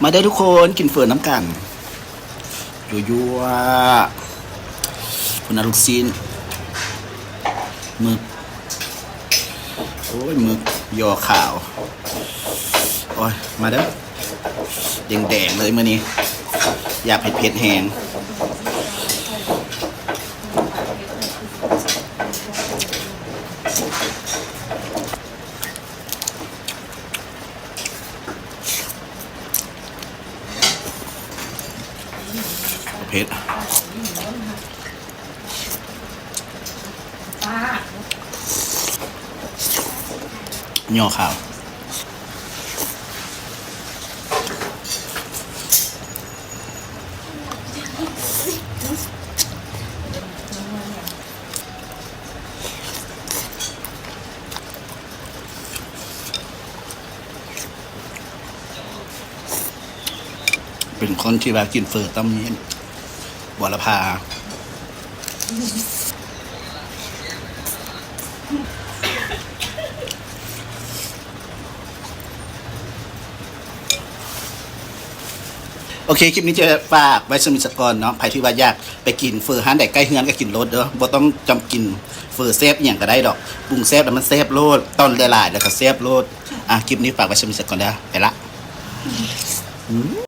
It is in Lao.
ມາເດີທຸກຄົນ ກິນເຝີນຳກັນ ຍົວໆ ພຸ້ນນະ ລູກຊີ້ນ ໝຶກ ໂອ້ຍ ໝຶກຍໍ່ຂາວ ໂອ້ຍ ມາເດີ ແດງໆ ເລີຍມື້ນີ້ ຢາກເຜັດໆ ແຮງ. ເຜັດ ຍໍ່ຂາວ. ເປັນຄົນທີ່ວ່າກິນເຝີຕ້ອງມີບົວລະພາ. ໂອເຄ ຄລິບນີ້ຈະຝາກໄວ້ສ່ຳນີ້ສາກ່ອນເນາະ. ໃຜທີ່ວ່າຢາກໄປກິນເຝີຮ້ານໃດໃກ້ເຮືອນກໍກິນໂລດເດີ ບໍ່ຕ້ອງຈຳກິນເຝີແຊບອີ່ຫຍັງກໍໄດ້ດອກ ປຸງແຊບແລ້ວມັນແຊບໂລດ ຕອນຫຼາຍໆ ແລ້ວກໍແຊບໂລດ. ອ່ະ ຄລິບນີ້ຝາກໄວ້ສ່ຳນີ້ສາກ່ອນເດີ ໄປລະ. ອືມ.